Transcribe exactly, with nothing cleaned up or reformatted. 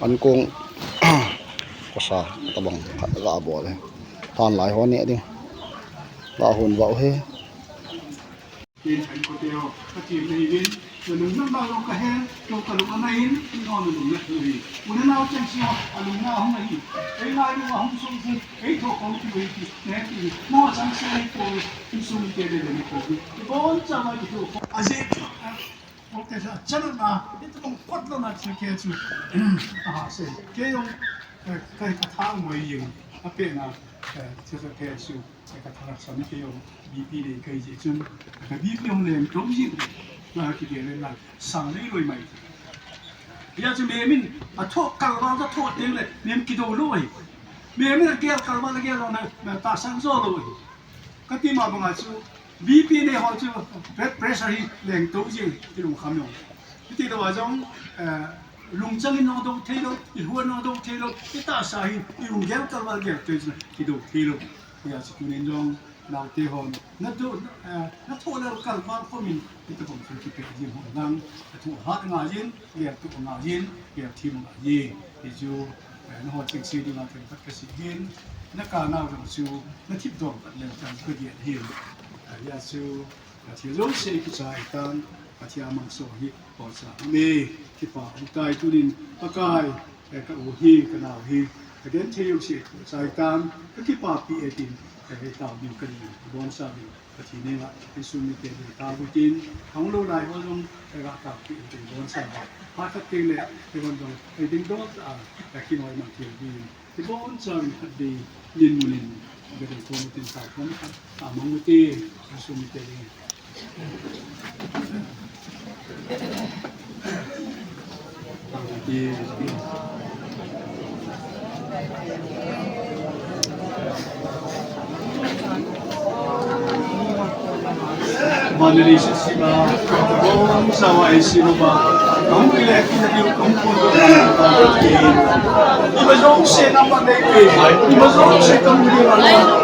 Ankong kosa tabang khat ga bol e. Thanlai ho neh ding. Ga hon vah u hi. Ken Saikot te ho, ka chim na hi vin, na lung na ma lo ka he, lo ka lung ana in, in ho na lung na thu hi. U le nao cheng si ho, a lung na hung na hi. Ei ngai lu a hung sung si, ei tho kong ti hi ti, ne ti hi. Na chang si ei ko, in sung te le le ni ko. Bon cha ma ki tho ko. A je, o te sa, cha na, ni to kong kot lo na chi ke chu. A se, ke yong, eh, kai ka thang mo ying, a pe na, eh, chi sa ke chu. Ka thahat sa mi kei jong B P nei kei jeh chun, ka B P hung leng tou jing, ka kigel le lang, sang lei loi mai. Hia chu mihem in, a thoh kalval ka thoh teng le, mihem kidou lou ahi. Mihem in a gel kalval a gel lou na, na tahsan jo lou ahi. Ka ti ma banga chu, B P nei ho chu, blood pressure hi leng tou jing, ti lungkham jong. Hiti lou a jong, eh, lungchang in nong dou thei lou, i hua nong dou thei lou, i tahsa hi, i lunggel kalval gel teng chu, kidou thei lou. Hia chu tunin jong, naote hon, na do, eh, na thoh lel kalval khomin, i tabang chu kipe jing hon lang, na thoh hat ngai jin, gel tuh ngai jin, gel thim ngai jin. Ti chu, eh, na ho ching si dinga themkhat ka sei hin, na ka nau jong chu, na thip dom pat leu chan ka gel hin. Eh, hia chu, Pathen jouse kichai tan, Pathen a mangso hi, bolsa ume, kipa um tai tunin, Pakai, eh, ka u hi, ka nau hi, ka genthei jouse kichai tan, ka kipapi e tin, eh, tao ding ka ding, bonsa ding, Pathen henga, insung mite ding, tao ding tin, hung lou lai ho jong, eh, ka taopi e tin, bonsa ding, phat khat teng le, eh, bon jong, eh, ding dol ta, eh, kinoi man thei ding. Kibon chauvin khat vei, nin munin, gading khom utin, tao khom khat, amang ute, asum ute ding. Tao ute. Manali sa sima, kung sawa ay sino ba? Kung kila kita yung kung puno na yung pagkakin. Iba yung sa naman na yung, iba yung sa kung di ba na yung,